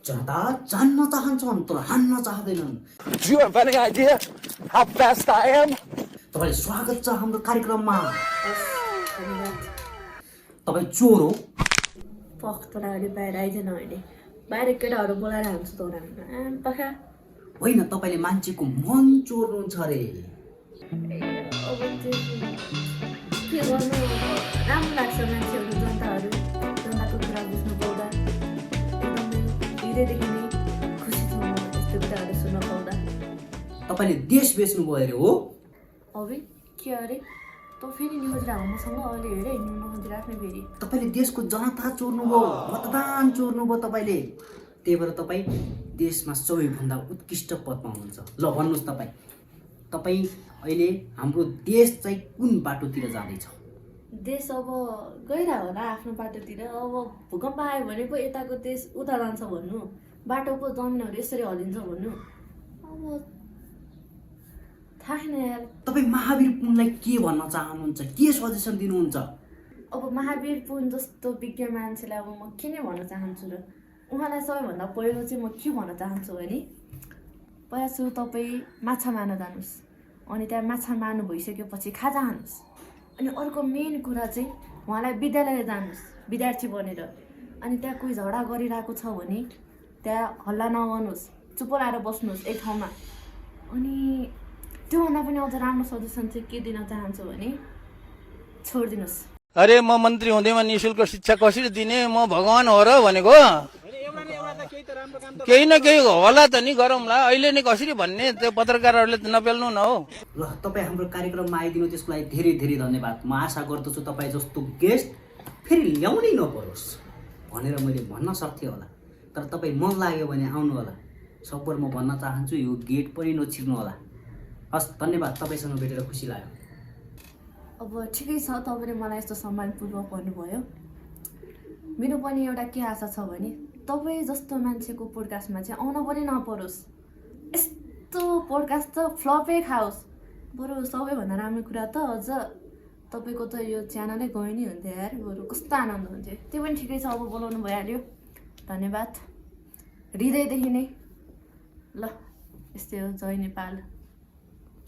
जनता जान्न चाहन्छन् तर हान्न चाहदैनन्। Do you have any idea how fast I am? तपाईलाई स्वागत छ हाम्रो कार्यक्रममा। तपाईँ चोर हो? पखतलाई अहिले बाहिर आइदिएन अहिले बाहिर केटाहरू बोलाएर हान्छ त पखा होइन, तपाईँले मान्छेको मन चोर्नुहुन्छ अरे। अब त्यो के गर्नु राम्रो लाग्छ मान्छेहरू जनताको कुरा बुझ्नु पाउँदा एकदमै हृदयदेखि नै खुसी छु म यस्तो कुराहरू सुन्न पाउँदा। तपाईँले देश बेच्नुभयो अरे हो? अबे के अरे त फेरि न्युज राख मसँग अहिले हेरे हिँड्नु नखोजी राख्ने फेरि। तपाईँले देशको जनता चोर्नुभयो, मतदान चोर्नुभयो तपाईँले। त्यही भएर तपाईँ देशमा सबैभन्दा उत्कृष्ट पदमा हुनुहुन्छ। ल भन्नुहोस् तपाईँ अहिले हाम्रो देश चाहिँ कुन बाटोतिर जाँदैछ? देश अब गइरह होला आफ्नो बाटोतिर। अब भूकम्प आयो भने पो यताको देश उता जान्छ भन्नु, बाटोको जमिनहरू यसरी हलिन्छ भन्नु, अब थाहा छैन यार। तपाईँ महावीर पुनलाई के भन्न चाहनुहुन्छ, के सजेसन दिनुहुन्छ? अब महावीर पुन जस्तो विज्ञ मान्छेलाई अब म के नै भन्न चाहन्छु र उहाँलाई सबैभन्दा पहिलो चाहिँ म के भन्न चाहन्छु भने पहिला सुरु तपाईँ माछा मार्न जानुहोस्, अनि त्यहाँ माछा मार्नु भइसकेपछि खाजा खानुहोस्, अनि अर्को मेन कुरा चाहिँ उहाँलाई विद्यालय जानुहोस् विद्यार्थी बनेर, अनि त्यहाँ कोही झगडा गरिरहेको छ भने त्यहाँ हल्ला नगर्नुहोस्, चुप लाएर बस्नुहोस् एक ठाउँमा। अनि त्योभन्दा पनि अझ राम्रो सजेसन चाहिँ के दिन चाहन्छु भने छोडिदिनुहोस्। अरे म मन्त्री हुँदैमा निःशुल्क शिक्षा कसरी दिने, म भगवान हो र भनेको? केही न केही होला त नि गरौँला, अहिले नै कसरी भन्ने त्यो पत्रकारहरूले त नपेल्नु न हो। ल तपाईँ हाम्रो कार्यक्रममा आइदिनु त्यसको लागि धेरै धेरै धन्यवाद। म आशा गर्दछु तपाईँ जस्तो गेस्ट फेरि ल्याउनै नपरोस् भनेर मैले भन्न सक्थेँ होला, तर तपाईँ मन लाग्यो भने आउनु होला। सबर म भन्न चाहन्छु यो गेट पनि नछिर्नु होला। हस् धन्यवाद, तपाईँसँग भेटेर खुसी लाग्यो। अब ठिकै छ, तपाईँले मलाई यस्तो सम्मानपूर्वक भन्नुभयो। मेरो पनि एउटा के आशा छ भने तपाईँ जस्तो मान्छेको पोडकास्टमा चाहिँ आउन पनि नपरोस्, यस्तो पोडकास्ट त फ्लपै खाओस्। बरु सबैभन्दा राम्रो कुरा त अझ तपाईँको त यो च्यानलै गयो नि हुन्थ्यो यार, बरु कस्तो आनन्द हुन्थ्यो। त्यो पनि ठिकै छ, अब बोलाउनु भइहाल्यो, धन्यवाद हृदयदेखि नै। ल यस्तै हो, जय नेपाल।